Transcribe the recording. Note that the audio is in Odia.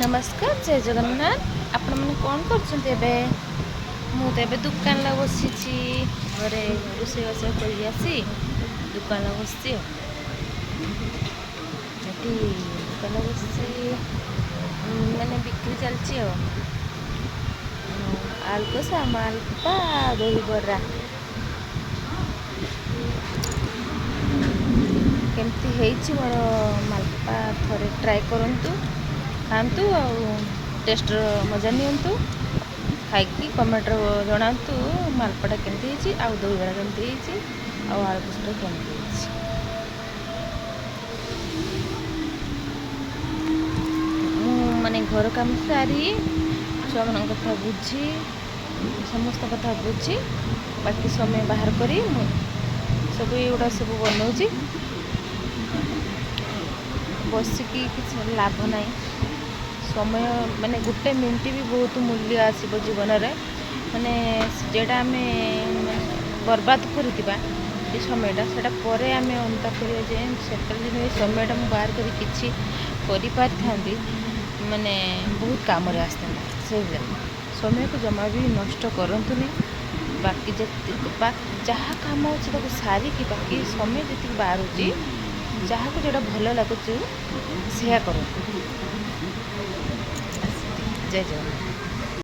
ନମସ୍କାର, ଜୟ ଜଗନ୍ନାଥ। ଆପଣମାନେ କ'ଣ କରୁଛନ୍ତି ଏବେ? ମୁଁ ତ ଏବେ ଦୋକାନରେ ବସିଛି। ଘରେ ରୋଷେଇବାସ କରିକି ଆସି ଦୋକାନରେ ବସିଛି। ଆଉ ଏଠି ଦୋକାନରେ ବସିଛି, ମାନେ ବିକ୍ରି ଚାଲିଛି। ଆଉ ଆଳୁକଷା, ମାଲପା, ଦହିବରା କେମିତି ହେଇଛି ମୋର ମାଲପା, ଥରେ ଟ୍ରାଏ କରନ୍ତୁ, ଖାଆନ୍ତୁ ଆଉ ଟେଷ୍ଟର ମଜା ନିଅନ୍ତୁ। ଖାଇକି କମେଣ୍ଟରେ ଜଣାନ୍ତୁ ମାଲପାଟା କେମିତି ହେଇଛି, ଆଉ ଦହିବରା କେମିତି ହେଇଛି, ଆଉ ଆଳୁ କଷାଟା କେମିତି ହେଇଛି। ମୁଁ ମାନେ ଘର କାମ ସାରି, ଛୁଆମାନଙ୍କ କଥା ବୁଝି, ସମସ୍ତ କଥା ବୁଝି, ବାକି ସମୟ ବାହାର କରି ମୁଁ ସବୁ ଏଗୁଡ଼ା ସବୁ ବନାଉଛି। ବସିକି କିଛି ଲାଭ ନାହିଁ। ସମୟ ମାନେ ଗୋଟେ ମିନିଟ୍ ବି ବହୁତ ମୂଲ୍ୟ ଆସିବ ଜୀବନରେ। ମାନେ ଯେଉଁଟା ଆମେ ବର୍ବାଦ କରିଥିବା ଏ ସମୟଟା, ସେଇଟା ପରେ ଆମେ ଅନୁତାପ କରିବା ଯେ ସେତେବେଳେ ଯଦି ଏ ସମୟଟା ମୁଁ ବାହାର କରି କିଛି କରିପାରିଥାନ୍ତି, ମାନେ ବହୁତ କାମରେ ଆସିଥାନ୍ତା। ସେଇଭଳିଆ ସମୟକୁ ଜମା ବି ନଷ୍ଟ କରନ୍ତୁନି। ବାକି ଯେତିକି ଯାହା କାମ ଅଛି ତାକୁ ସାରିକି ବାକି ସମୟ ଯେତିକି ବାହାରୁଛି, ଯାହାକୁ ଯେଉଁଟା ଭଲ ଲାଗୁଛି ସେୟା କରନ୍ତୁ। ଜୟ ଜଗନ୍ନାଥ।